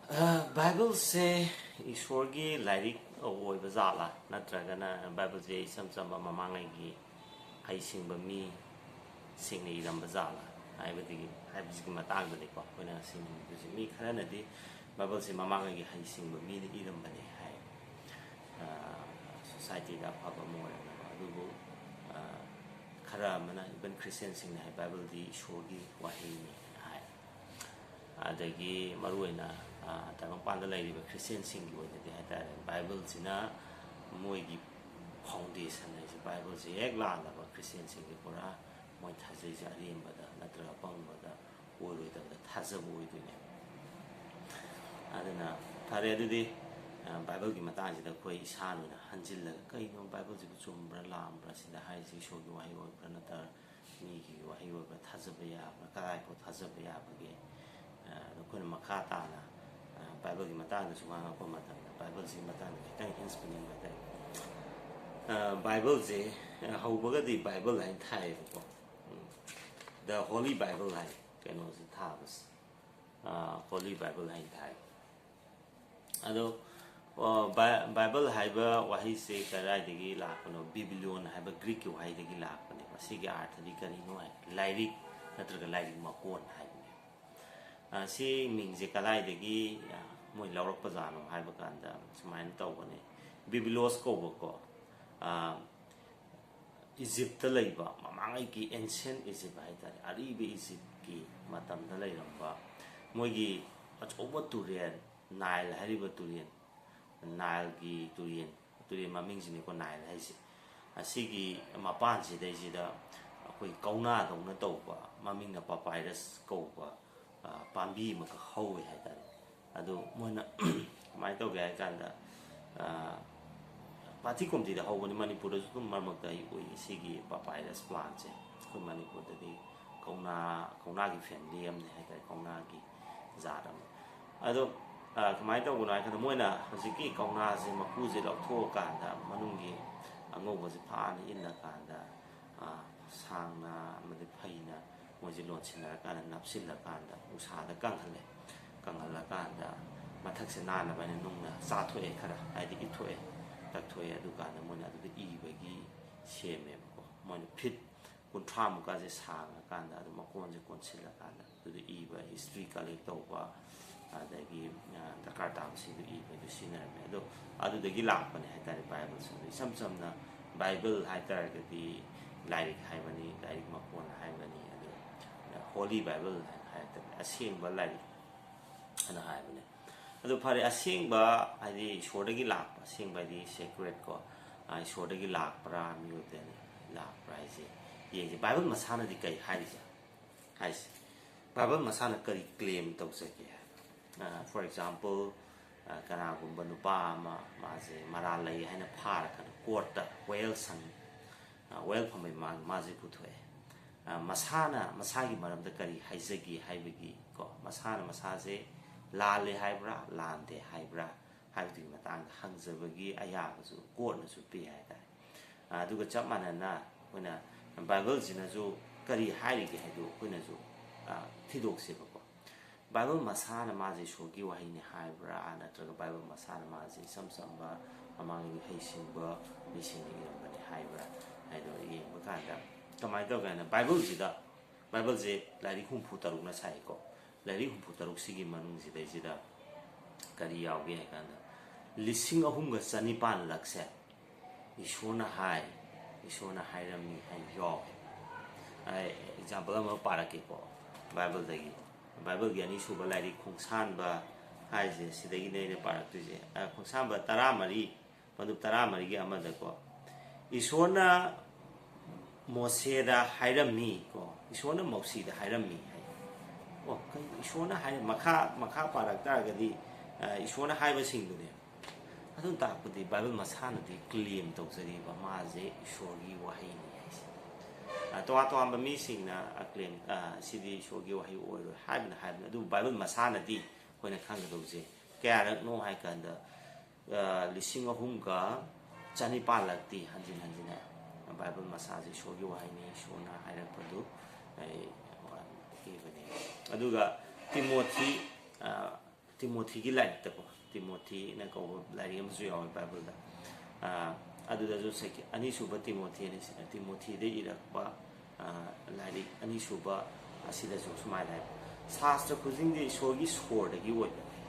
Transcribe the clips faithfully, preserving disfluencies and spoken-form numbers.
ꯕꯥꯏꯕꯜꯁꯦ ꯏꯁꯣꯔꯒꯤ ꯂꯥꯏꯔꯤꯛ ꯑꯣꯏꯕ ꯖꯥꯠꯂꯥ, ꯅꯠꯇ꯭ꯔꯒꯅ ꯕꯥꯏꯕꯜꯁꯦ ꯏꯆꯝ ꯆꯝꯕ ꯃꯃꯥꯡꯉꯩꯒꯤ ꯍꯩꯁꯤꯡꯕ ꯃꯤꯁꯤꯡꯅ ꯏꯔꯝꯕ ꯖꯥꯠꯂꯥ ꯍꯥꯏꯕꯗꯒꯤ ꯍꯥꯏꯕꯁꯤꯒꯤ ꯃꯇꯥꯡꯗꯅꯤꯀꯣ ꯑꯩꯈꯣꯏꯅ ꯉꯁꯤ ꯅꯨꯃꯤꯠꯇꯁꯦ꯫ ꯃꯤ ꯈꯔꯅꯗꯤ ꯕꯥꯏꯕꯜꯁꯦ ꯃꯃꯥꯡꯉꯩꯒꯤ ꯍꯩꯁꯤꯡꯕ ꯃꯤꯅ ꯏꯔꯝꯕꯅꯦ ꯍꯥꯏ꯫ ꯁꯣꯁꯥꯏꯇꯤꯗ ꯑꯐꯕ ꯑꯃ ꯑꯣꯏꯔꯝꯅꯕ꯫ ꯑꯗꯨꯕꯨ ꯈꯔ ꯑꯃꯅ, ꯏꯚꯟ ꯈ꯭ꯔꯤꯁꯇꯤꯌꯥꯟꯁꯤꯡꯅ ꯍꯥꯏ, ꯕꯥꯏꯕꯜꯗꯤ ꯏꯁꯣꯔꯒꯤ ꯋꯥꯍꯩꯅꯤ ꯍꯥꯏ꯫ ꯑꯗꯒꯤ ꯃꯔꯨꯑꯣꯏꯅ ꯇꯥꯏꯕꯪꯄꯥꯟꯗ ꯂꯩꯔꯤꯕ ꯈ꯭ꯔꯤꯁꯇꯤꯌꯥꯟꯁꯤꯡꯒꯤ ꯑꯣꯏꯅꯗꯤ ꯍꯥꯏꯇꯥꯔꯦ, ꯕꯥꯏꯕꯜꯁꯤꯅ ꯃꯣꯏꯒꯤ ꯐꯥꯎꯟꯗꯦꯁꯟ ꯍꯥꯏꯁꯦ꯫ ꯕꯥꯏꯕꯜꯁꯦ ꯍꯦꯛ ꯂꯥꯜꯂꯕ ꯈ꯭ꯔꯤꯁꯇꯤꯌꯥꯟꯁꯤꯡꯒꯤ ꯄꯨꯔꯥ ꯃꯣꯏ ꯊꯥꯖꯩꯁꯦ ꯑꯔꯦꯝꯕꯗ ꯅꯠꯇ꯭ꯔꯒ ꯑꯄꯪꯕꯗ ꯑꯣꯏꯔꯣꯏꯗꯕꯗ ꯊꯥꯖꯕ ꯑꯣꯏꯗꯣꯏꯅꯦ꯫ ꯑꯗꯨꯅ ꯐꯔꯦ, ꯑꯗꯨꯗꯤ ꯕꯥꯏꯕꯜꯒꯤ ꯃꯇꯥꯡꯁꯤꯗ ꯑꯩꯈꯣꯏ ꯏꯁꯥꯅ ꯑꯣꯏꯅ ꯍꯟꯖꯤꯜꯂꯒ, ꯀꯩꯅꯣ ꯕꯥꯏꯕꯜꯁꯤꯕꯨ ꯆꯨꯝꯕ꯭ꯔꯥ ꯂꯥꯟꯕ꯭ꯔꯥ, ꯁꯤꯗ ꯍꯥꯏꯔꯤꯁꯤ ꯏꯁꯣꯔꯒꯤ ꯋꯥꯍꯩ ꯑꯣꯏꯕ꯭ꯔꯥ ꯅꯠꯇ꯭ꯔꯒ ꯃꯤꯒꯤ ꯋꯥꯍꯩ ꯑꯣꯏꯕ꯭ꯔꯥ, ꯊꯥꯖꯕ ꯌꯥꯕ꯭ꯔꯥ, ꯀꯗꯥꯏꯐꯥꯎ ꯊꯥꯖꯕ ꯌꯥꯕꯒꯦ? ꯑꯗꯣ ꯑꯩꯈꯣꯏꯅ ꯃꯈꯥ ꯇꯥꯅ ꯕꯥꯏꯕꯜꯒꯤ ꯃꯇꯥꯡꯗꯁꯨ ꯉꯥꯡꯉꯛꯄ ꯃꯇꯝꯗ, ꯕꯥꯏꯕꯜꯁꯤꯒꯤ ꯃꯇꯥꯡꯗ ꯈꯤꯇꯪ ꯍꯦꯟꯁ ꯄꯤꯅꯤꯡꯕ ꯍꯥꯏꯇꯥꯔꯦ꯫ ꯕꯥꯏꯕꯜꯁꯦ ꯍꯧꯕꯒꯗꯤ ꯕꯥꯏꯕꯜ ꯍꯥꯏꯅ ꯊꯥꯏꯌꯦꯕꯀꯣ꯫ ꯗ ꯍꯣꯂꯤ ꯕꯥꯏꯕꯜ ꯍꯥꯏ ꯀꯩꯅꯣꯁꯦ ꯊꯥꯕꯁꯦ꯫ ꯍꯣꯂꯤ ꯕꯥꯏꯕꯜ ꯍꯥꯏꯅ ꯊꯥꯏ꯫ ꯑꯗꯣ ꯕꯥꯏꯕꯜ ꯍꯥꯏꯕ ꯋꯥꯍꯩꯁꯦ ꯀꯗꯥꯏꯗꯒꯤ ꯂꯥꯛꯄꯅꯣ? ꯕꯤꯕꯤꯂꯤꯌꯣꯟ ꯍꯥꯏꯕ ꯒ꯭ꯔꯤꯛꯀꯤ ꯋꯥꯍꯩꯗꯒꯤ ꯂꯥꯛꯄꯅꯦ꯫ ꯃꯁꯤꯒꯤ ꯑꯥꯔꯊꯗꯤ ꯀꯔꯤꯅꯣ ꯍꯥꯏ, ꯂꯥꯏꯔꯤꯛ ꯅꯠꯇ꯭ꯔꯒ ꯂꯥꯏꯔꯤꯛ ꯃꯀꯣꯟ ꯍꯥꯏꯕꯅꯦ꯫ ꯁꯤ ꯃꯤꯡꯁꯦ ꯀꯗꯥꯏꯗꯒꯤ ꯃꯣꯏ ꯂꯧꯔꯛꯄꯖꯥꯠꯅꯣ ꯍꯥꯏꯕ ꯀꯥꯟꯗ ꯁꯨꯃꯥꯏꯅ ꯇꯧꯕꯅꯦ꯫ ꯕꯤꯕꯤꯂꯣꯁ ꯀꯧꯕꯀꯣ, ꯏꯖꯤꯞꯇ ꯂꯩꯕ ꯃꯃꯥꯡꯉꯩꯒꯤ ꯑꯦꯟꯁꯤꯌꯟ ꯏꯖꯤꯞ ꯍꯥꯏꯇꯥꯔꯦ, ꯑꯔꯤꯕ ꯏꯖꯤꯞꯀꯤ ꯃꯇꯝꯗ ꯂꯩꯔꯝꯕ ꯃꯣꯏꯒꯤ ꯑꯆꯧꯕ ꯇꯨꯔꯦꯜ, ꯅꯥꯏꯜ ꯍꯥꯏꯔꯤꯕ ꯇꯨꯔꯦꯜ, ꯅꯥꯏꯜꯒꯤ ꯇꯨꯔꯦꯜ, ꯇꯨꯔꯦꯜ ꯃꯃꯤꯡꯁꯤꯅꯤꯀꯣ ꯅꯥꯏꯜ ꯍꯥꯏꯁꯦ꯫ ꯑꯁꯤꯒꯤ ꯃꯄꯥꯟꯁꯤꯗꯩꯁꯤꯗ ꯑꯩꯈꯣꯏ ꯀꯧꯅꯥꯗꯧꯅ ꯇꯧꯕ, ꯃꯃꯤꯡꯅ ꯄꯥꯄꯥꯏꯔꯁ ꯀꯧꯕ ꯄꯥꯝꯕꯤ ꯑꯃꯈꯛ ꯍꯧꯋꯦ ꯍꯥꯏꯇꯥꯔꯦ꯫ ꯑꯗꯨ ꯃꯣꯏꯅ ꯀꯃꯥꯏꯅ ꯇꯧꯒꯦ ꯍꯥꯏ ꯀꯥꯟꯗ, ꯄꯥꯊꯤ ꯀꯣꯝꯊꯤꯗ ꯍꯧꯕꯅꯤ꯫ ꯃꯅꯤꯄꯨꯔꯗꯁꯨ ꯑꯗꯨꯝ ꯃꯔꯛ ꯃꯔꯛꯇ ꯑꯩ ꯎꯏ ꯁꯤꯒꯤ ꯄꯥꯄꯥꯏꯔꯁ ꯄ꯭ꯂꯥꯟꯁꯦ꯫ ꯑꯩꯈꯣꯏ ꯃꯅꯤꯄꯨꯔꯗꯗꯤ ꯀꯧꯅꯥ, ꯀꯧꯅꯥꯒꯤ ꯐꯦꯃꯤꯂꯤ ꯑꯃꯅꯤ ꯍꯥꯏꯇꯥꯔꯦ, ꯀꯧꯅꯥꯒꯤ ꯖꯥꯠ ꯑꯃ꯫ ꯑꯗꯣ ꯀꯃꯥꯏꯅ ꯇꯧꯕꯅꯣ ꯍꯥꯏ ꯀꯥꯟꯗ, ꯃꯣꯏꯅ ꯍꯧꯖꯤꯛꯀꯤ ꯀꯧꯅꯥꯁꯦ, ꯃꯀꯨꯁꯦ ꯂꯧꯊꯣꯛꯑꯀꯥꯟꯗ ꯃꯅꯨꯡꯒꯤ ꯑꯉꯧꯕꯁꯦ ꯐꯥꯅ ꯏꯜꯂꯀꯥꯟꯗ, ꯁꯥꯡꯅ ꯑꯃꯗꯤ ꯐꯩꯅ ꯃꯣꯏꯁꯦ ꯂꯣꯟꯁꯤꯟꯅꯔꯀꯥꯟꯗ, ꯅꯞꯁꯤꯜꯂꯀꯥꯟꯗ ꯎꯁꯥꯗ ꯀꯪꯍꯜꯂꯦ꯫ ꯀꯪꯍꯜꯂꯀꯥꯟꯗ ꯃꯊꯛꯁꯦ ꯅꯥꯟꯅꯕ ꯍꯥꯏꯅ ꯅꯨꯡꯅ ꯆꯥꯊꯣꯛꯑꯦ, ꯈꯔ ꯍꯥꯏꯗꯤ ꯏꯊꯣꯛꯑꯦ, ꯇꯛꯊꯣꯛꯑꯦ꯫ ꯑꯗꯨꯀꯥꯟꯗ ꯃꯣꯏꯅ ꯑꯗꯨꯗ ꯏꯕꯒꯤ ꯁꯦꯝꯃꯦꯕꯀꯣ꯫ ꯃꯣꯏꯅ ꯐꯤꯠ ꯀꯨꯟꯊ꯭ꯔꯥꯃꯨꯛꯀꯁꯦ ꯁꯥꯡꯉꯀꯥꯟꯗ ꯑꯗꯨ ꯃꯀꯣꯟꯁꯦ ꯀꯣꯟꯁꯤꯜꯂꯀꯥꯟꯗ ꯑꯗꯨꯗ ꯏꯕ, ꯍꯤꯁꯇ꯭ꯔꯤ ꯀꯂꯦꯛ ꯇꯧꯕ, ꯑꯗꯒꯤ ꯗꯔꯀꯥꯔ ꯇꯥꯕꯁꯤꯡꯗꯨ ꯏꯕꯗꯨ ꯁꯤꯖꯤꯟꯅꯔꯝꯃꯦ꯫ ꯑꯗꯣ ꯑꯗꯨꯗꯒꯤ ꯂꯥꯛꯄꯅꯦ ꯍꯥꯏꯇꯥꯔꯦ ꯕꯥꯏꯕꯜꯁꯦ꯫ ꯑꯗꯣ ꯏꯁꯝ ꯁꯝꯅ ꯕꯥꯏꯕꯜ ꯍꯥꯏꯇꯥꯔꯒꯗꯤ ꯂꯥꯏꯔꯤꯛ ꯍꯥꯏꯕꯅꯤ, ꯂꯥꯏꯔꯤꯛ ꯃꯀꯣꯟ ꯍꯥꯏꯕꯅꯤ꯫ ꯑꯗꯣ ꯍꯣꯂꯤ ꯕꯥꯏꯕꯜ ꯍꯥꯏꯅ ꯍꯥꯏꯔꯛꯇꯕꯅꯤ, ꯑꯁꯦꯡꯕ ꯂꯥꯏꯔꯤꯛ ꯍꯥꯏꯅ ꯍꯥꯏꯕꯅꯦ꯫ ꯑꯗꯨ ꯐꯔꯦ, ꯑꯁꯦꯡꯕ ꯍꯥꯏꯗꯤ ꯏꯁꯣꯔꯗꯒꯤ ꯂꯥꯛꯄ, ꯑꯁꯦꯡꯕ ꯍꯥꯏꯗꯤ ꯁꯦꯀ꯭ꯔꯦꯠ ꯀꯣ, ꯏꯁꯣꯔꯗꯒꯤ ꯂꯥꯛꯄ꯭ꯔꯥ ꯃꯤꯑꯣꯏꯕꯗꯒꯤ ꯂꯥꯛꯄ꯭ꯔꯥ ꯍꯥꯏꯁꯦ ꯌꯦꯡꯁꯦ꯫ ꯕꯥꯏꯕꯜ ꯃꯁꯥꯅꯗꯤ ꯀꯩ ꯍꯥꯏꯔꯤꯁꯦ ꯍꯥꯏꯁꯦ? ꯕꯥꯏꯕꯜ ꯃꯁꯥꯅ ꯀꯔꯤ ꯀ꯭ꯂꯦꯝ ꯇꯧꯖꯒꯦ ꯍꯥꯏꯕ? ꯐꯣꯔ ꯑꯦꯛꯖꯥꯝꯄꯜ, ꯀꯅꯥꯒꯨꯝꯕ ꯅꯨꯄꯥ ꯑꯃ ꯃꯥꯁꯦ ꯃꯔꯥꯜ ꯂꯩ ꯍꯥꯏꯅ ꯐꯥꯔꯀꯥꯟꯗ ꯀꯣꯔꯠꯇ ꯋꯥꯌꯦꯜ ꯁꯪ ꯋꯥꯌꯦꯜ ꯐꯝꯕꯩ ꯃꯃꯥꯡꯗ ꯃꯥꯁꯦ ꯄꯨꯊꯣꯛꯑꯦ꯫ ꯃꯁꯥꯅ ꯃꯁꯥꯒꯤ ꯃꯔꯝꯗ ꯀꯔꯤ ꯍꯥꯏꯖꯒꯦ ꯍꯥꯏꯕꯒꯤ ꯀꯣ, ꯃꯁꯥꯅ ꯃꯁꯥꯁꯦ ꯂꯥꯜꯂꯦ ꯍꯥꯏꯕ꯭ꯔꯥ ꯂꯥꯟꯗꯦ ꯍꯥꯏꯕ꯭ꯔꯥ ꯍꯥꯏꯕꯗꯨꯒꯤ ꯃꯇꯥꯡꯗ ꯍꯪꯖꯕꯒꯤ ꯑꯌꯥꯕꯁꯨ ꯀꯣꯔꯠꯅꯁꯨ ꯄꯤ ꯍꯥꯏꯇꯥꯔꯦ꯫ ꯑꯗꯨꯒ ꯆꯞ ꯃꯥꯟꯅꯅ ꯑꯩꯈꯣꯏꯅ ꯕꯥꯏꯕꯜꯁꯤꯅꯁꯨ ꯀꯔꯤ ꯍꯥꯏꯔꯤꯒꯦ ꯍꯥꯏꯗꯨ ꯑꯩꯈꯣꯏꯅꯁꯨ ꯊꯤꯗꯣꯛꯁꯦꯕꯀꯣ꯫ ꯕꯥꯏꯕꯜ ꯃꯁꯥꯅ ꯃꯥꯁꯦ ꯏꯁꯣꯔꯒꯤ ꯋꯥꯍꯩꯅꯤ ꯍꯥꯏꯕ꯭ꯔꯥ, ꯅꯠꯇ꯭ꯔꯒ ꯕꯥꯏꯕꯜ ꯃꯁꯥꯅ ꯃꯥꯁꯦ ꯏꯆꯝ ꯆꯝꯕ ꯃꯃꯥꯡꯒꯤ ꯍꯩꯁꯤꯡꯕ ꯃꯤꯁꯤꯡꯅ ꯏꯔꯝꯕꯅꯤ ꯍꯥꯏꯕ꯭ꯔꯥ ꯍꯥꯏꯗꯣ ꯌꯦꯡꯕ ꯀꯥꯟꯗ, ꯀꯃꯥꯏꯅ ꯇꯧꯒꯦ ꯍꯥꯏꯅ, ꯕꯥꯏꯕꯜꯁꯤꯗ, ꯕꯥꯏꯕꯜꯁꯦ ꯂꯥꯏꯔꯤꯛ ꯍꯨꯝꯐꯨ ꯇꯔꯨꯛꯅ ꯁꯥꯏꯀꯣ꯫ ꯂꯥꯏꯔꯤꯛ ꯍꯨꯝꯐꯨ ꯇꯔꯨꯛꯁꯤꯒꯤ ꯃꯅꯨꯡꯁꯤꯗꯩꯁꯤꯗ ꯀꯔꯤ ꯌꯥꯎꯒꯦ ꯍꯥꯏ ꯀꯥꯟꯗ, ꯂꯤꯁꯤꯡ ꯑꯍꯨꯝꯒ ꯆꯅꯤꯄꯥꯟ ꯂꯛꯁꯦ ꯏꯁꯣꯔꯅ ꯍꯥꯏ, ꯏꯁꯣꯔꯅ ꯍꯥꯏꯔꯝꯃꯤ ꯍꯥꯏꯅ ꯌꯥꯎꯋꯦ꯫ ꯑꯩ ꯑꯦꯛꯖꯥꯝꯄꯜ ꯑꯃ ꯄꯥꯔꯛꯀꯦꯀꯣ, ꯕꯥꯏꯕꯜꯗꯒꯤ꯫ ꯕꯥꯏꯕꯜꯒꯤ ꯑꯅꯤꯁꯨꯕ ꯂꯥꯏꯔꯤꯛ ꯈꯣꯡꯁꯥꯟꯕ ꯍꯥꯏꯁꯦ, ꯁꯤꯗꯒꯤꯅꯦ ꯑꯩꯅ ꯄꯥꯔꯛꯇꯣꯏꯁꯦ꯫ ꯑ, ꯈꯣꯡꯁꯥꯟꯕ ꯇꯔꯥꯃꯔꯤ, ꯄꯟꯗꯨꯞ ꯇꯔꯥꯃꯔꯤꯒꯤ ꯑꯃꯗꯀꯣ, ꯏꯁꯣꯔꯅ ꯃꯣꯁꯦꯗ ꯍꯥꯏꯔꯝꯃꯤ ꯀꯣ, ꯏꯁꯣꯔꯅ ꯃꯧꯁꯤꯗ ꯍꯥꯏꯔꯝꯃꯤ ꯍꯥꯏ꯫ ꯑꯣ, ꯀꯩ ꯏꯁꯣꯔꯅ ꯍꯥꯏ-, ꯃꯈꯥ, ꯃꯈꯥ ꯄꯥꯔꯛ ꯇꯥꯔꯒꯗꯤ, ꯑ, ꯏꯁꯣꯔꯅ ꯍꯥꯏꯕꯁꯤꯡꯗꯨꯅꯦ꯫ ꯑꯗꯨꯅ ꯇꯥꯛꯄꯗꯤ ꯕꯥꯏꯕꯜ ꯃꯁꯥꯅꯗꯤ ꯀ꯭ꯂꯦꯝ ꯇꯧꯖꯔꯤꯕ ꯃꯥꯁꯦ ꯏꯁꯣꯔꯒꯤ ꯋꯥꯍꯩꯅꯤ ꯍꯥꯏꯁꯦ꯫ ꯑ, ꯇꯣꯉꯥꯟ ꯇꯣꯉꯥꯟꯕ ꯃꯤꯁꯤꯡꯅ, ꯑ, ꯀ꯭ꯂꯦꯝ, ꯑ, ꯁꯤꯗꯤ ꯏꯁꯣꯔꯒꯤ ꯋꯥꯍꯩ ꯑꯣꯏꯔꯣꯏ ꯍꯥꯏꯕꯅ ꯍꯥꯏꯕꯅꯤ꯫ ꯑꯗꯨꯕꯨ ꯕꯥꯏꯕꯜ ꯃꯁꯥꯅꯗꯤ ꯑꯩꯈꯣꯏꯅ ꯈꯪꯒꯗꯧꯁꯦ ꯀꯌꯥꯔꯛꯅꯣ ꯍꯥꯏ ꯀꯥꯟꯗ, ꯑ, ꯂꯤꯁꯤꯡ ꯑꯍꯨꯝꯒ ꯆꯅꯤꯄꯥꯜꯂꯛꯇꯤ ꯍꯟꯖꯤꯟ ꯍꯟꯖꯤꯟꯅ ꯕꯥꯏꯕꯜ ꯃꯁꯥꯁꯦ ꯏꯁꯣꯔꯒꯤ ꯋꯥꯍꯩꯅꯤ, ꯏꯁꯣꯔꯅ ꯍꯥꯏꯔꯛꯄꯗꯨ ꯑꯩ ꯏꯕꯅꯦ꯫ ꯑꯗꯨꯒ ꯇꯤꯃꯣꯊꯤ, ꯑ, ꯇꯤꯃꯣꯊꯤꯒꯤ ꯂꯥꯏꯔꯤꯛꯇꯀꯣ, ꯇꯤꯃꯣꯊꯤꯅ ꯀꯧꯕ ꯂꯥꯏꯔꯤꯛ ꯑꯃꯁꯨ ꯌꯥꯎꯋꯦ ꯕꯥꯏꯕꯜꯗ꯫ ꯑꯥ, ꯑꯗꯨꯗꯁꯨ ꯁꯦꯀꯦ-, ꯑꯅꯤꯁꯨꯕ ꯇꯤꯃꯣꯊꯤꯅ, ꯇꯤꯃꯣꯊꯤꯗ ꯏꯔꯛꯄ, ꯑꯥ, ꯂꯥꯏꯔꯤꯛ ꯑꯅꯤꯁꯨꯕ ꯑꯁꯤꯗꯁꯨ ꯁꯨꯃꯥꯏꯅ ꯍꯥꯏ, "ꯁꯥꯁꯇ꯭ꯔ ꯈꯨꯗꯤꯡꯗꯤ ꯏꯁꯣꯔꯒꯤ ꯁꯣꯔꯗꯒꯤ ꯑꯣꯏꯕꯅꯤ"꯫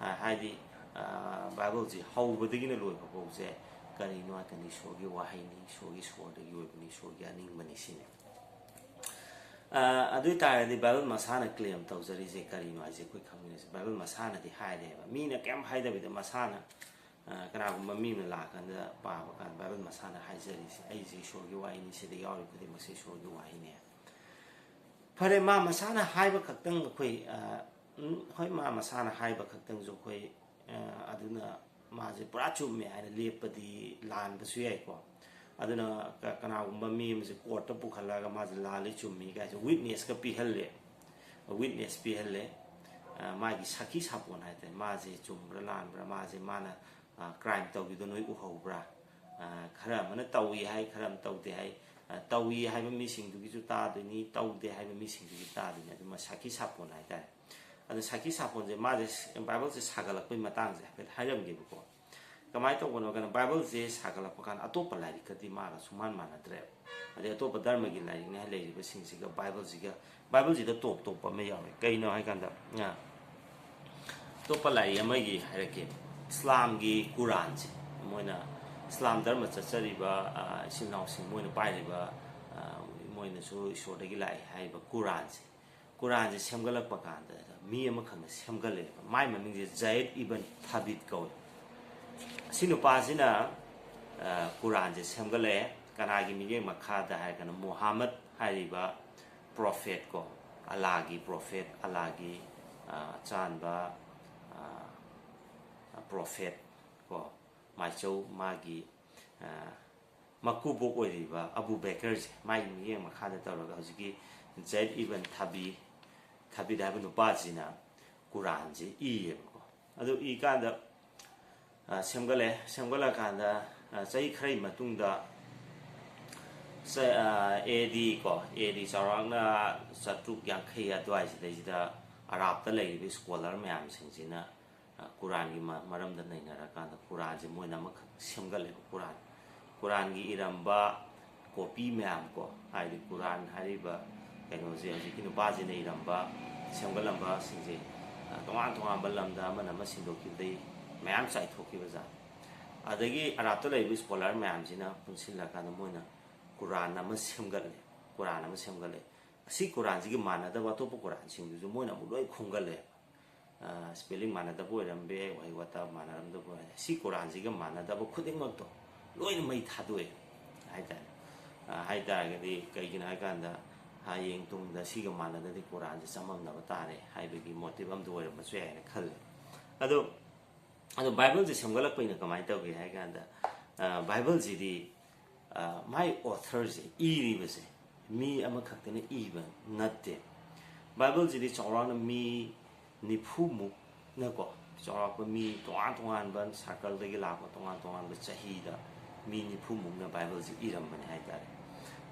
ꯑꯥ, ꯍꯥꯏꯗꯤ, ꯑꯥ, ꯕꯥꯏꯕꯜꯁꯤ ꯍꯧꯕꯗꯒꯤꯅ ꯂꯣꯏꯕ ꯐꯥꯎꯁꯦ ꯀꯔꯤꯅꯣ ꯍꯥꯏꯔꯀꯥꯟꯗ ꯏꯁꯣꯔꯒꯤ ꯋꯥꯍꯩꯅꯤ, ꯏꯁꯣꯔꯒꯤ ꯁꯣꯔꯗꯒꯤ ꯑꯣꯏꯕꯅꯤ, ꯏꯁꯣꯔꯒꯤ ꯑꯅꯤꯡꯕꯅꯤ ꯁꯤꯅꯤ꯫ ꯑꯥ, ꯑꯗꯨ ꯑꯣꯏ ꯇꯥꯔꯒꯗꯤ ꯕꯥꯏꯕꯜ ꯃꯁꯥꯅ ꯀ꯭ꯂꯦꯝ ꯇꯧꯖꯔꯤꯁꯦ ꯀꯔꯤꯅꯣ ꯍꯥꯏꯁꯦ ꯑꯩꯈꯣꯏ ꯈꯪꯃꯤꯟꯅꯁꯤ꯫ ꯕꯥꯏꯕꯜ ꯃꯁꯥꯅꯗꯤ ꯍꯥꯏꯔꯦꯕ, ꯃꯤꯅ ꯀꯩꯝ ꯍꯥꯏꯗꯕꯤꯗ ꯃꯁꯥꯅ, ꯑꯥ, ꯀꯅꯥꯒꯨꯝꯕ ꯃꯤ ꯑꯃꯅ ꯂꯥꯛꯑꯀꯥꯟꯗ ꯄꯥꯕ ꯀꯥꯟꯗ ꯕꯥꯏꯕꯜ ꯃꯁꯥꯅ ꯍꯥꯏꯖꯔꯤꯁꯦ, "ꯑꯩꯁꯦ ꯏꯁꯣꯔꯒꯤ ꯋꯥꯍꯩꯅꯤ, ꯁꯤꯗ ꯌꯥꯎꯔꯤ ꯈꯨꯗꯤꯡꯃꯛꯁꯦ ꯏꯁꯣꯔꯒꯤ ꯋꯥꯍꯩꯅꯦ"꯫ ꯐꯔꯦ, ꯃꯥ ꯃꯁꯥꯅ ꯍꯥꯏꯕ ꯈꯛꯇꯪ ꯑꯩꯈꯣꯏ, ꯑꯥ, ꯎꯝ, ꯍꯣꯏ, ꯃꯥ ꯃꯁꯥꯅ ꯍꯥꯏꯕ ꯈꯛꯇꯪꯁꯨ ꯑꯩꯈꯣꯏ, ꯑꯥ, ꯑꯗꯨꯅ ꯃꯥꯁꯦ ꯄꯨꯔꯥ ꯆꯨꯝꯃꯦ ꯍꯥꯏꯅ ꯂꯦꯞꯄꯗꯤ ꯂꯥꯟꯕꯁꯨ ꯌꯥꯏꯀꯣ꯫ ꯑꯗꯨꯅ ꯀ-, ꯀꯅꯥꯒꯨꯝꯕ ꯃꯤ ꯑꯃꯁꯦ ꯀꯣꯔꯠꯇ ꯄꯨꯈꯠꯂꯒ ꯃꯥꯁꯦ ꯂꯥꯜꯂꯤ ꯆꯨꯝꯃꯤ ꯀꯥꯏꯁꯦ ꯋꯤꯠꯅꯦꯁꯀ ꯄꯤꯍꯜꯂꯦ, ꯋꯤꯠꯅꯦꯁ ꯄꯤꯍꯜꯂꯦ, ꯑ, ꯃꯥꯒꯤ ꯁꯥꯈꯤ ꯁꯥꯄꯣꯟ ꯍꯥꯏꯇꯥꯔꯦ, ꯃꯥꯁꯦ ꯆꯨꯝꯕ꯭ꯔꯥ ꯂꯥꯟꯕ꯭ꯔꯥ, ꯃꯥꯁꯦ, ꯃꯥꯅ, ꯑ, ꯀ꯭ꯔꯥꯏꯝ ꯇꯧꯈꯤꯕꯗꯣ ꯅꯣꯏ ꯎꯍꯧꯕ꯭ꯔꯥ? ꯑ, ꯈꯔ ꯑꯃꯅ ꯇꯧꯏ ꯍꯥꯏ, ꯈꯔ ꯑꯃ ꯇꯧꯗꯦ ꯍꯥꯏ꯫ ꯑ, ꯇꯧꯏ ꯍꯥꯏꯕ ꯃꯤꯁꯤꯡꯗꯨꯒꯤꯁꯨ ꯇꯥꯗꯣꯏꯅꯤ, ꯇꯧꯗꯦ ꯍꯥꯏꯕ ꯃꯤꯁꯤꯡꯗꯨꯒꯤ ꯇꯥꯗꯣꯏꯅꯤ꯫ ꯑꯗꯨ ꯃꯥ ꯁꯥꯈꯤ ꯁꯥꯄꯣꯟ ꯍꯥꯏꯇꯥꯔꯦ꯫ ꯑꯗꯣ ꯁꯥꯈꯤ ꯁꯥꯄꯣꯟꯁꯦ ꯃꯥꯁꯦ ꯕꯥꯏꯕꯜꯁꯦ ꯁꯥꯒꯠꯂꯛꯄꯩ ꯃꯇꯥꯡꯁꯦ ꯍꯥꯏꯐꯦꯠ ꯍꯥꯏꯔꯝꯒꯦꯕꯀꯣ꯫ ꯀꯃꯥꯏꯅ ꯇꯧꯕꯅꯣ ꯀꯥꯏꯅ, ꯕꯥꯏꯕꯜꯁꯦ ꯁꯥꯒꯠꯂꯛꯄ ꯀꯥꯟꯗ ꯑꯇꯣꯞꯄ ꯂꯥꯏꯔꯤꯛꯀꯗꯤ ꯃꯥꯒ ꯁꯨꯡꯃꯥꯟ ꯃꯥꯟꯅꯗ꯭ꯔꯦꯕ꯫ ꯑꯗꯩ ꯑꯇꯣꯞꯄ ꯙꯔꯃꯒꯤ ꯂꯥꯏꯔꯤꯛꯅ ꯍꯥꯏ ꯂꯩꯔꯤꯕꯁꯤꯡꯁꯤꯒ ꯕꯥꯏꯕꯜꯁꯤꯒ, ꯕꯥꯏꯕꯜꯁꯤꯗ ꯇꯣꯞ ꯇꯣꯞꯄ ꯑꯃ ꯌꯥꯎꯋꯦ꯫ ꯀꯩꯅꯣ ꯍꯥꯏꯀꯥꯟꯗ, ꯑ, ꯑꯇꯣꯞꯄ ꯂꯥꯏꯔꯤꯛ ꯑꯃꯒꯤ ꯍꯥꯏꯔꯛꯀꯦ꯫ ꯏꯁꯂꯥꯝꯒꯤ ꯀꯨꯔꯥꯟꯁꯦ, ꯃꯣꯏꯅ ꯏꯁꯂꯥꯝ ꯙꯔꯃ ꯆꯠꯆꯔꯤꯕ, ꯑ, ꯏꯆꯤꯜ ꯏꯅꯥꯎꯁꯤꯡ, ꯃꯣꯏꯅ ꯄꯥꯏꯔꯤꯕ, ꯑ, ꯃꯣꯏꯅꯁꯨ ꯏꯁꯣꯔꯗꯒꯤ ꯂꯥꯛꯏ ꯍꯥꯏꯔꯤꯕ ꯀꯨꯔꯥꯟꯁꯦ, ꯀꯨꯔꯥꯟꯁꯦ ꯁꯦꯝꯒꯠꯂꯛꯄ ꯀꯥꯟꯗ ꯃꯤ ꯑꯃꯈꯛꯅ ꯁꯦꯝꯒꯠꯂꯛꯑꯦꯕ꯫ ꯃꯥꯏ ꯃꯃꯤꯡꯁꯦ ꯖꯌꯦꯗ ꯏꯕꯟ ꯊꯥꯕꯤꯠ ꯀꯧꯋꯦ꯫ ꯑꯁꯤ ꯅꯨꯄꯥꯁꯤꯅ, ꯑ, ꯀꯨꯔꯥꯟꯁꯦ ꯁꯦꯝꯒꯠꯂꯛꯑꯦ꯫ ꯀꯅꯥꯒꯤ ꯃꯤꯠꯌꯦꯡ ꯃꯈꯥꯗ ꯍꯥꯏꯔꯒꯅ ꯃꯨꯍꯥꯃꯗ ꯍꯥꯏꯔꯤꯕ ꯄ꯭ꯔꯣꯐꯦꯠ ꯀꯣ, ꯑꯂꯥꯒꯤ ꯄ꯭ꯔꯣꯐꯦꯠ, ꯑꯂꯥꯒꯤ, ꯑ, ꯑꯆꯥꯟꯕ, ꯑ, ꯄ꯭ꯔꯣꯐꯦꯠ ꯀꯣ, ꯃꯥꯏꯆꯧ ꯃꯥꯒꯤ, ꯑ, ꯃꯀꯨꯕꯣꯛ ꯑꯣꯏꯔꯤꯕ ꯑꯕꯨ ꯕꯦꯀꯔꯁꯦ, ꯃꯥꯒꯤ ꯃꯤꯠꯌꯦꯡ ꯃꯈꯥꯗ ꯇꯧꯔꯒ ꯍꯧꯖꯤꯛꯀꯤ ꯖꯦꯠ ꯏꯕꯟ ꯊꯥꯕꯤ, ꯊꯥꯕꯤꯠ ꯍꯥꯏꯕ ꯅꯨꯄꯥꯁꯤꯅ ꯀꯨꯔꯥꯟꯁꯦ ꯏꯌꯦꯕꯀꯣ꯫ ꯑꯗꯨ ꯏꯀꯥꯟꯗ, ꯑ, ꯁꯦꯝꯒꯠꯂꯦ꯫ ꯁꯦꯝꯒꯠꯂꯀꯥꯟꯗ, ꯑ, ꯆꯍꯤ ꯈꯔꯒꯤ ꯃꯇꯨꯡꯗ, ꯆ-, ꯑ, ꯑꯦ ꯗꯤ ꯀꯣ, ꯑꯦ ꯗꯤ ꯆꯥꯎꯔꯥꯛꯅ ꯆꯥꯇ꯭ꯔꯨꯛ ꯌꯥꯡꯈꯩ ꯑꯗꯨꯋꯥꯏꯁꯤꯗꯩꯁꯤꯗ ꯑꯔꯥꯞꯇ ꯂꯩꯔꯤꯕ ꯁ꯭ꯀꯣꯂꯔ ꯃꯌꯥꯝꯁꯤꯡꯁꯤꯅ, ꯑ, ꯀꯨꯔꯥꯟꯒꯤ ꯃ-, ꯃꯔꯝꯗ ꯅꯩꯅꯔꯀꯥꯟꯗ ꯀꯨꯔꯥꯟꯁꯦ ꯃꯣꯏꯅ ꯑꯃꯈꯛ ꯁꯦꯝꯒꯠꯂꯦꯕ꯫ ꯀꯨꯔꯥꯟ, ꯀꯨꯔꯥꯟꯒꯤ ꯏꯔꯝꯕ ꯀꯣꯄꯤ ꯃꯌꯥꯝ ꯀꯣ, ꯍꯥꯏꯗꯤ ꯀꯨꯔꯥꯟ ꯍꯥꯏꯔꯤꯕ ꯀꯩꯅꯣꯁꯦ, ꯍꯧꯖꯤꯛꯀꯤ ꯅꯨꯄꯥꯁꯤꯅ ꯏꯔꯝꯕ, ꯁꯦꯝꯒꯠꯂꯝꯕꯁꯤꯡꯁꯦ, ꯑ, ꯇꯣꯉꯥꯟ ꯇꯣꯉꯥꯟꯕ ꯂꯝꯗ ꯑꯃꯅ ꯑꯃ ꯁꯤꯟꯗꯣꯛꯈꯤꯕꯗꯒꯤ ꯃꯌꯥꯝ ꯆꯥꯏꯊꯣꯛꯈꯤꯕ ꯖꯥꯠꯅꯤ꯫ ꯑꯗꯒꯤ ꯑꯔꯥꯞꯇ ꯂꯩꯔꯤꯕ ꯁ꯭ꯀꯣꯂꯔ ꯃꯌꯥꯝꯁꯤꯅ ꯄꯨꯟꯁꯤꯜꯂꯀꯥꯟꯗ ꯃꯣꯏꯅ ꯀꯨꯔꯥꯟ ꯑꯃ ꯁꯦꯝꯒꯠꯂꯦ꯫ ꯀꯨꯔꯥꯟ ꯑꯃ ꯁꯦꯝꯒꯠꯂꯦ꯫ ꯑꯁꯤ ꯀꯨꯔꯥꯟꯁꯤꯒꯤ ꯃꯥꯟꯅꯗꯕ ꯑꯇꯣꯞꯄ ꯀꯨꯔꯥꯟꯁꯤꯡꯗꯨꯁꯨ ꯃꯣꯏꯅ ꯑꯃꯨꯛ ꯂꯣꯏ ꯈꯣꯝꯒꯠꯂꯦ꯫ ꯑ, ꯁ꯭ꯄꯦꯂꯤꯡ ꯃꯥꯟꯅꯗꯕ ꯑꯣꯏꯔꯝꯕ ꯌꯥꯏ, ꯋꯥꯍꯩ ꯋꯥꯇꯥ ꯃꯥꯟꯅꯔꯝꯗꯕ ꯑꯣꯏꯔꯝꯕ ꯌꯥꯏ꯫ ꯁꯤ ꯀꯨꯔꯥꯟꯁꯤꯒ ꯃꯥꯟꯅꯗꯕ ꯈꯨꯗꯤꯡꯃꯛꯇꯣ ꯂꯣꯏꯅ ꯃꯩ ꯊꯥꯗꯣꯛꯑꯦ ꯍꯥꯏꯇꯥꯔꯦ꯫ ꯑ, ꯍꯥꯏꯇꯥꯔꯒꯗꯤ ꯀꯩꯒꯤꯅꯣ ꯍꯥꯏꯀꯥꯟꯗ ꯍꯌꯦꯡ ꯇꯨꯡꯗ ꯁꯤꯒ ꯃꯥꯟꯅꯗ꯭ꯔꯗꯤ ꯀꯨꯔꯥꯟꯁꯦ ꯆꯃꯝꯅꯕ ꯇꯥꯔꯦ ꯍꯥꯏꯕꯒꯤ ꯃꯣꯇꯤꯚ ꯑꯃꯗ ꯑꯣꯏꯔꯝꯕꯁꯨ ꯌꯥꯏ ꯍꯥꯏꯅ ꯈꯜꯂꯦ꯫ ꯑꯗꯣ, ꯑꯗꯣ ꯕꯥꯏꯕꯜꯁꯦ ꯁꯦꯝꯒꯠꯂꯛꯄꯩꯅ ꯀꯃꯥꯏꯅ ꯇꯧꯒꯦ ꯍꯥꯏ ꯀꯥꯟꯗ, ꯑ, ꯕꯥꯏꯕꯜꯁꯤꯗꯤ, ꯑ, ꯃꯥꯏ ꯑꯣꯊꯔꯁꯦ, ꯏꯔꯤꯕꯁꯦ ꯃꯤ ꯑꯃꯈꯛꯇꯅ ꯏꯕ ꯅꯠꯇꯦ꯫ ꯕꯥꯏꯕꯜꯁꯤꯗꯤ ꯆꯥꯎꯔꯥꯛꯅ ꯃꯤ ꯅꯤꯐꯨꯃꯨꯛꯅꯀꯣ, ꯆꯥꯎꯔꯥꯛꯄ ꯃꯤ ꯇꯣꯉꯥꯟ ꯇꯣꯉꯥꯟꯕ ꯁꯥꯔꯀꯜꯗꯒꯤ ꯂꯥꯛꯄ ꯇꯣꯉꯥꯟ ꯇꯣꯉꯥꯟꯕ ꯆꯍꯤꯗ ꯃꯤ ꯅꯤꯐꯨꯃꯨꯛꯅ ꯕꯥꯏꯕꯜꯁꯤ ꯏꯔꯝꯕꯅꯦ ꯍꯥꯏꯇꯥꯔꯦ꯫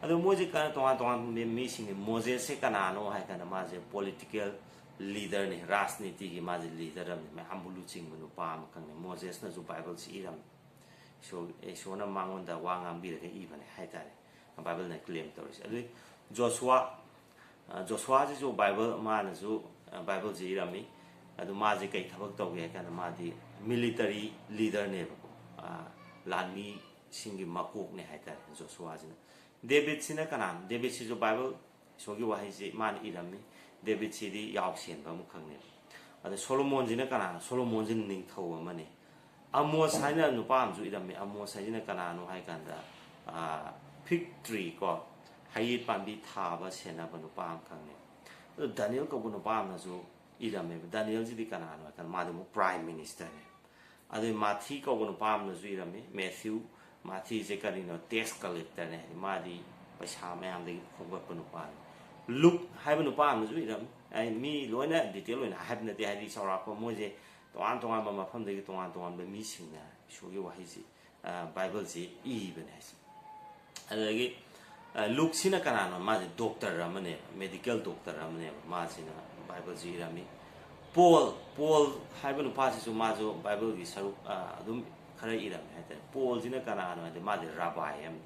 ꯑꯗꯣ ꯃꯣꯏꯁꯦ ꯀ-, ꯇꯣꯉꯥꯟ ꯇꯣꯉꯥꯟꯕ ꯃꯤꯁꯤꯡꯅꯤ꯫ ꯃꯣꯖꯦꯁꯁꯦ ꯀꯅꯥꯅꯣ ꯍꯥꯏ ꯀꯥꯟꯗ ꯃꯥꯁꯦ ꯄꯣꯂꯤꯇꯤꯀꯦꯜ ꯂꯤꯗꯔꯅꯤ, ꯔꯥꯖꯅꯤꯇꯤꯒꯤ ꯃꯥꯁꯦ ꯂꯤꯗꯔ ꯑꯃꯅꯤ, ꯃꯌꯥꯝꯕꯨ ꯂꯨꯆꯤꯡꯕ ꯅꯨꯄꯥ ꯑꯃꯈꯛꯅꯤ꯫ ꯃꯣꯖꯦꯁꯅꯁꯨ ꯕꯥꯏꯕꯜꯁꯤ ꯏꯔꯝꯃꯤ꯫ ꯏꯁꯣꯔ-, ꯏꯁꯣꯔꯅ ꯃꯉꯣꯟꯗ ꯋꯥ ꯉꯥꯡꯕꯤꯔꯒ ꯏꯕꯅꯦ ꯍꯥꯏꯇꯥꯔꯦ, ꯕꯥꯏꯕꯜꯅ ꯀ꯭ꯂꯦꯝ ꯇꯧꯔꯤꯁꯦ꯫ ꯑꯗꯨꯗꯤ ꯖꯣꯁꯨꯋꯥ, ꯑ, ꯖꯣꯁꯨꯋꯥꯁꯤꯁꯨ ꯕꯥꯏꯕꯜ, ꯃꯥꯅꯁꯨ, ꯑ, ꯕꯥꯏꯕꯜꯁꯦ ꯏꯔꯝꯃꯤ꯫ ꯑꯗꯨ ꯃꯥꯁꯦ ꯀꯩ ꯊꯕꯛ ꯇꯧꯒꯦ ꯍꯥꯏ ꯀꯥꯟꯗ ꯃꯥꯗꯤ ꯃꯤꯂꯤꯇꯔꯤ ꯂꯤꯗꯔꯅꯦꯕꯀꯣ, ꯑ, ꯂꯥꯟꯃꯤꯁꯤꯡꯒꯤ ꯃꯀꯣꯛꯅꯦ ꯍꯥꯏꯇꯥꯔꯦ ꯖꯣꯁꯨꯋꯥꯁꯤꯅ꯫ ꯗꯦꯕꯤꯠꯁꯤꯅ ꯀꯅꯥꯅꯣ? ꯗꯦꯕꯤꯠꯁꯤꯁꯨ ꯕꯥꯏꯕꯜ, ꯏꯁꯣꯔꯒꯤ ꯋꯥꯍꯩꯁꯤ ꯃꯥꯅ ꯏꯔꯝꯃꯤ꯫ ꯗꯦꯕꯤꯠꯁꯤꯗꯤ ꯌꯥꯎꯁꯦꯟꯕ ꯑꯃꯈꯛꯅꯦꯕ꯫ ꯑꯗ ꯁꯣꯂꯣꯃꯣꯟꯁꯤꯅ ꯀꯅꯥꯅꯣ? ꯁꯣꯂꯣꯃꯣꯟꯁꯤꯅ ꯅꯤꯡꯊꯧ ꯑꯃꯅꯤ꯫ ꯑꯃꯣꯁ ꯍꯥꯏꯅ ꯅꯨꯄꯥ ꯑꯃꯁꯨ ꯏꯔꯝꯃꯤ꯫ ꯑꯃꯣꯁ ꯍꯥꯏꯁꯤꯅ ꯀꯅꯥꯅꯣ ꯍꯥꯏ ꯀꯥꯟꯗ, ꯐꯤꯛ ꯇ꯭ꯔꯤ ꯀꯣ, ꯍꯩꯌꯦꯠ ꯄꯥꯝꯕꯤ ꯊꯥꯕ ꯁꯦꯟꯅꯕ ꯅꯨꯄꯥ ꯑꯃꯈꯛꯅꯦ꯫ ꯑꯗꯨ ꯗꯥꯅꯤꯌꯦꯜ ꯀꯧꯕ ꯅꯨꯄꯥ ꯑꯃꯅꯁꯨ ꯏꯔꯝꯃꯦꯕ꯫ ꯗꯥꯅꯤꯌꯦꯜꯁꯤꯗꯤ ꯀꯅꯥꯅꯣ ꯍꯥꯏ ꯀꯥꯟꯗ ꯃꯥꯗꯤ ꯑꯃꯨꯛ ꯄ꯭ꯔꯥꯏꯝ ꯃꯤꯅꯤꯁꯇꯔꯅꯦ꯫ ꯑꯗꯨ ꯃꯥꯊꯤ ꯀꯧꯕ ꯅꯨꯄꯥ ꯑꯃꯅꯁꯨ ꯏꯔꯝꯃꯤ꯫ ꯃꯦꯊ꯭ꯌꯨ, ꯃꯥꯊꯤꯁꯦ ꯀꯔꯤꯅꯣ? ꯇꯦꯛꯁ ꯀꯂꯦꯛꯇꯔꯅꯦ ꯍꯥꯏꯗꯤ, ꯃꯥꯗꯤ ꯄꯩꯁꯥ ꯃꯌꯥꯝꯗꯒꯤ ꯈꯣꯝꯒꯠꯄ ꯅꯨꯄꯥꯅꯤ꯫ ꯂꯨꯛ ꯍꯥꯏꯕ ꯅꯨꯄꯥ ꯑꯃꯅꯁꯨ ꯏꯔꯝꯃꯤ꯫ ꯑꯩ ꯃꯤ ꯂꯣꯏꯅ ꯗꯤꯇꯦꯜ ꯑꯣꯏꯅ ꯍꯥꯏꯕ ꯅꯠꯇꯦ, ꯍꯥꯏꯗꯤ ꯆꯥꯎꯔꯥꯛꯄ ꯃꯣꯏꯁꯦ ꯇꯣꯉꯥꯟ ꯇꯣꯉꯥꯟꯕ ꯃꯐꯝꯗꯒꯤ ꯇꯣꯉꯥꯟ ꯇꯣꯉꯥꯟꯕ ꯃꯤꯁꯤꯡꯅ ꯏꯁꯣꯔꯒꯤ ꯋꯥꯍꯩꯁꯤ, ꯑ, ꯕꯥꯏꯕꯜꯁꯤ ꯏꯕꯅꯦ ꯍꯥꯏꯁꯦ꯫ ꯑꯗꯨꯗꯒꯤ, ꯑ, ꯂꯨꯛꯁꯤꯅ ꯀꯅꯥꯅꯣ? ꯃꯥꯁꯦ ꯗꯣꯛꯇꯔ ꯑꯃꯅꯦꯕ, ꯃꯦꯗꯤꯀꯦꯜ ꯗꯣꯛꯇꯔ ꯑꯃꯅꯦꯕ꯫ ꯃꯥꯁꯤꯅ ꯕꯥꯏꯕꯜꯁꯤ ꯏꯔꯝꯃꯤ꯫ ꯄꯣꯜ, ꯄꯣꯜ ꯍꯥꯏꯕ ꯅꯨꯄꯥꯁꯤꯁꯨ ꯃꯥꯁꯨ ꯕꯥꯏꯕꯜꯒꯤ ꯁꯔꯨꯛ, ꯑ, ꯑꯗꯨꯝ ꯈꯔ ꯏꯔꯝꯃꯦ ꯍꯥꯏꯇꯥꯔꯦ꯫ ꯄꯣꯜꯁꯤꯅ ꯀꯅꯥꯅꯣ ꯍꯥꯏꯗꯤ ꯃꯥꯗꯤ ꯔꯥꯕꯥꯏ ꯑꯃꯅꯤ,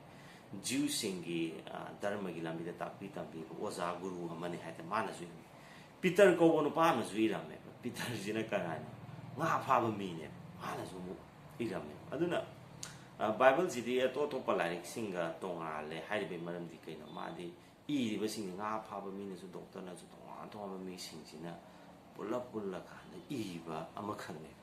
ꯖ꯭ꯌꯨꯁꯤꯡꯒꯤ, ꯑ, ꯙꯔꯃꯒꯤ ꯂꯝꯕꯤꯗ ꯇꯥꯛꯄꯤ ꯇꯝꯕꯤꯕ ꯑꯣꯖꯥ ꯒꯨꯔꯨ ꯑꯃꯅꯤ ꯍꯥꯏꯇꯥꯔꯦ꯫ ꯃꯥꯅꯁꯨ ꯏꯔꯝꯃꯤ꯫ ꯄꯤꯇꯔ ꯀꯧꯕ ꯅꯨꯄꯥ ꯑꯃꯁꯨ ꯏꯔꯝꯃꯦꯕ꯫ ꯄꯤꯇꯔꯁꯤꯅ ꯀꯅꯥꯅꯣ? ꯉꯥ ꯐꯥꯕ ꯃꯤꯅꯦꯕ꯫ ꯃꯥꯅꯁꯨ ꯑꯃꯨꯛ ꯏꯔꯝꯃꯦꯕ꯫ ꯑꯗꯨꯅ, ꯑ, ꯕꯥꯏꯕꯜꯁꯤꯗꯤ ꯑꯇꯣꯞ ꯑꯇꯣꯞꯄ ꯂꯥꯏꯔꯤꯛꯁꯤꯡꯒ ꯇꯣꯉꯥꯜꯂꯦ ꯍꯥꯏꯔꯤꯕꯒꯤ ꯃꯔꯝꯗꯤ ꯀꯩꯅꯣ? ꯃꯥꯗꯤ ꯏꯔꯤꯕꯁꯤꯡꯁꯦ ꯉꯥ ꯐꯥꯕ ꯃꯤꯅꯁꯨ, ꯗꯣꯛꯇꯔꯅꯁꯨ, ꯇꯣꯉꯥꯟ ꯇꯣꯉꯥꯟꯕ ꯃꯤꯁꯤꯡꯁꯤꯅ ꯄꯨꯂꯞ ꯄꯨꯜꯂꯀꯥꯟꯗ ꯏꯕ ꯑꯃꯈꯛꯅꯦꯕ꯫